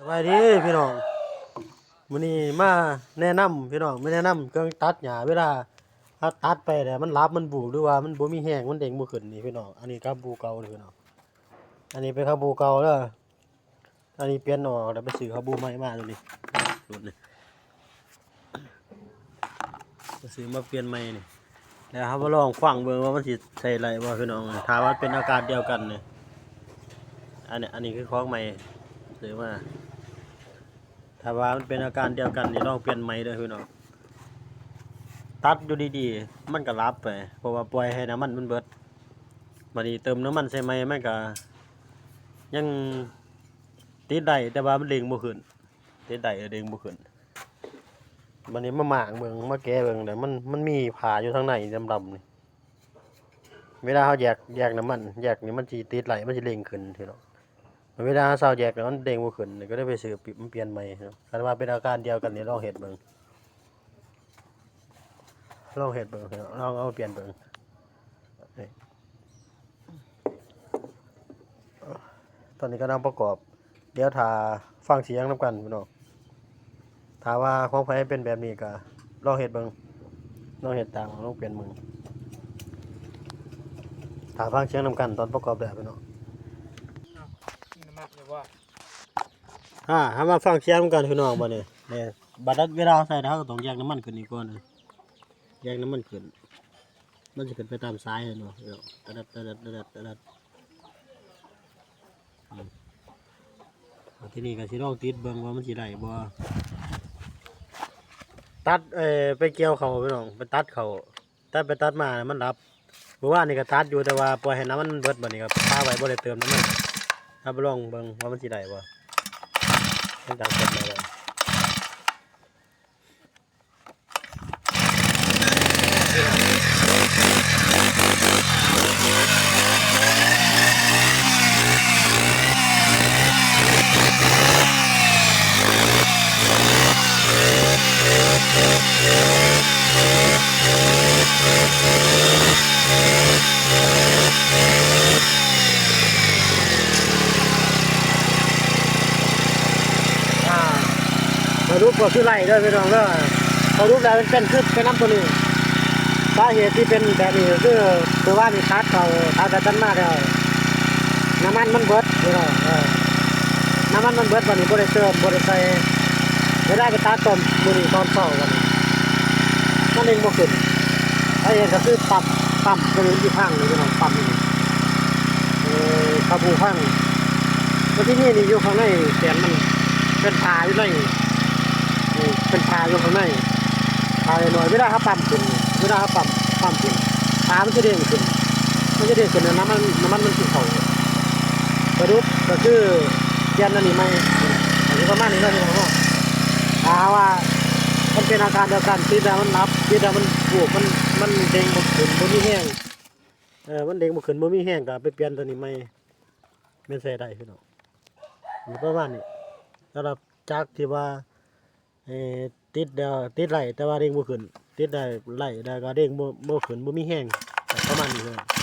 ສະບາຍດີພີ່ນ້ອງ ມື້ນີ້ມາແນະນຳພີ່ນ້ອງ ມາແນະນຳເຄື່ອງຕັດຫຍ້າ ເວລາເຮົາຕັດໄປແລ້ວມັນຫຼັບ ມັນບູບ ຫຼືວ່າມັນບໍ່ມີແຮງ ມັນເດ້ງບໍ່ຂຶ້ນນີ້ພີ່ນ້ອງ. ອັນນີ້ຄາບູເກົ່າເດີພີ່ນ້ອງ ອັນນີ້ເປັນຄາບູເກົ່າເດີ. ອັນນີ້ປ່ຽນອອກແລ້ວ ໄປຊື້ຄາບູໃໝ່ມາໂຕນີ້ ໂຕນີ້ ໄປຊື້ມາປ່ຽນໃໝ່ນີ້ ແລ້ວເຮົາມາລອງຟັງເບິ່ງວ່າມັນຊິໃຊ້ໄດ້ບໍ່ພີ່ນ້ອງ. ຖ້າວ່າເປັນອາການດຽວກັນນີ້ ອັນນີ້ ອັນນີ້ຄືຂອງໃໝ່ຊື້ມາ ຖ້າວ່າມັນເປັນອາການດຽວກັນນີ້ ລອງປ່ຽນໃໝ່ເດີພີ່ນ້ອງ. ຕັດຢູ່ດີໆ ມັນກໍຫຼັບໄປ ເພາະວ່າປ່ອຍໃຫ້ນ້ຳມັນມັນເບິດ ບາດນີ້ເຕີມນ້ຳມັນໃສ່ໃໝ່ ມັນກໍຍັງຕິດໄດ້ ແຕ່ວ່າມັນເດ້ງບໍ່ຂຶ້ນ ຕິດໄດ້ແຕ່ເດ້ງບໍ່ຂຶ້ນ. ບາດນີ້ມາມ້າງເບິ່ງ ມາແກະເບິ່ງ ແລ້ວມັນ ມັນມີຜ້າຢູ່ທາງໃນດຳໆນີ້ ເວລາເຮົາແຢກ ແຢກນ້ຳມັນ ແຢກນີ້ມັນຊິຕິດໄດ້ ມັນຊິເດ້ງຂຶ້ນພີ່ນ້ອງ. ເວລາເຮົາເຊົາແຢກແລ້ວມັນເດ້ງບໍ່ຂຶ້ນ ກໍເລີຍໄປຊື້ມາປ່ຽນໃໝ່ເນາະ. ຄັນວ່າເປັນອາການດຽວກັນນີ້ ລອງເຮັດເບິ່ງ ລອງເຮັດເບິ່ງ ລອງເອົາປ່ຽນເບິ່ງ. ຕອນນີ້ກຳລັງປະກອບ ດຽວຖ້າຟັງສຽງນຳກັນພີ່ນ້ອງ. ຖ້າວ່າຂອງໃຜເປັນແບບນີ້ກໍລອງເຮັດເບິ່ງ ລອງເຮັດຕາມ ລອງປ່ຽນເບິ່ງ. ຖ້າຟັງສຽງນຳກັນຕອນປະກອບແລ້ວພີ່ນ້ອງ. ອ່າ ເຮົາມາຟັງສຽງນຳກັນພີ່ນ້ອງ ບາດນີ້ ແມ່ນ ບາດເວລາເຮົາໃສ່ ເຮົາກໍຕ້ອງແຢກນ້ຳມັນຂຶ້ນອີກກ່ອນ ແຢກນ້ຳມັນຂຶ້ນ ມັນຊິຂຶ້ນໄປຕາມສາຍ ເຫັນບໍ່? ຕະດັດ ຕະດັດ ຕະດັດ ຕະດັດ. ອືມ ບາດທີນີ້ກໍຊິລອງຕິດເບິ່ງວ່າມັນຊິໄດ້ບໍ່. ຕັດ ເອີ ໄປກ່ຽວເຂົ້າພີ່ນ້ອງ ໄປຕັດເຂົ້າ ຕັດໄປຕັດມາມັນດັບ. ມື້ວານນີ້ກໍຕັດຢູ່ ແຕ່ວ່າປ່ອຍໃຫ້ນ້ຳມັນເບິດ ບາດນີ້ກໍປະໄວ້ ບໍ່ໄດ້ເຕີມນ້ຳມັນ. ເຮົາໄປລອງເບິ່ງວ່າມັນຊິໄດ້ບໍ່ ຫຼັງຈາກກົດໄປແລ້ວ. ອ່າ ສະຫຼຸບກໍຄືໄລ່ເດີພີ່ນ້ອງເດີ ສະຫຼຸບແລ້ວມັນເປັນຄືເປັນນຳໂຕນີ້. ສາເຫດທີ່ເປັນແບບນີ້ກໍຄື ຄືວ່ານີ້ຕັດເຂົ້າ ຕັດໄປຕັດມາແລ້ວ ນ້ຳມັນມັນເບິດພີ່ນ້ອງ ເອີ ນ້ຳມັນມັນເບິດ ບາດນີ້ບໍ່ໄດ້ເຕີມ ບໍ່ໄດ້ໃສ່. ເວລາໄປຕັດຕອນມື້ນີ້ຕອນເຊົ້າ ບາດນີ້ມັນເດ້ງບໍ່ຂຶ້ນ. ສາເຫດກໍຄືປ້ຳ ປ້ຳໂຕນີ້ມັນຢູ່ພັງນີ້ພີ່ນ້ອງ ປ້ຳນີ້ ເອີ ຄາບູພັງ. ແລ້ວທີ່ນີ້ນີ້ຢູ່ຂ້າງໃນແກນມັນເປັນຝາຢູ່ໃນ ນີ້ເປັນຝາຢູ່ຂ້າງໃນ ຝານ້ອຍໆ ເວລາເຮົາປ້ຳຂຶ້ນ ເວລາເຮົາປ້ຳ ປ້ຳຂຶ້ນ ຝາມັນຈະເດ້ງຂຶ້ນ ມັນຈະເດ້ງຂຶ້ນ ແລ້ວນ້ຳມັນ ນ້ຳມັນມັນຊິເຂົ້າ. ສະຫຼຸບກໍຄືປ່ຽນອັນນີ້ໃໝ່ ກໍຊິປະມານນີ້ເນາະພີ່ນ້ອງເນາະ. ຖ້າວ່າມັນເປັນອາການດຽວກັນ ຕິດແລ້ວມັນດັບ ຕິດແລ້ວມັນບວກ ມັນ ມັນເດ້ງບໍ່ຂຶ້ນ ບໍ່ມີແຮງ ເອີ ມັນເດ້ງບໍ່ຂຶ້ນ ບໍ່ມີແຮງ ກໍໄປປ່ຽນໂຕນີ້ໃໝ່ ແມ່ນໃຊ້ໄດ້ພີ່ນ້ອງ. ຢູ່ປະມານນີ້ ສຳລັບຈັກທີ່ວ່າ ເອີ ຕິດແລ້ວ ຕິດໄດ້ ແຕ່ວ່າເດ້ງບໍ່ຂຶ້ນ ຕິດໄດ້ ໄດ້ ແລ້ວກໍເດ້ງບໍ່ ບໍ່ຂຶ້ນ ບໍ່ມີແຮງ ປະມານນີ້ເນາະ.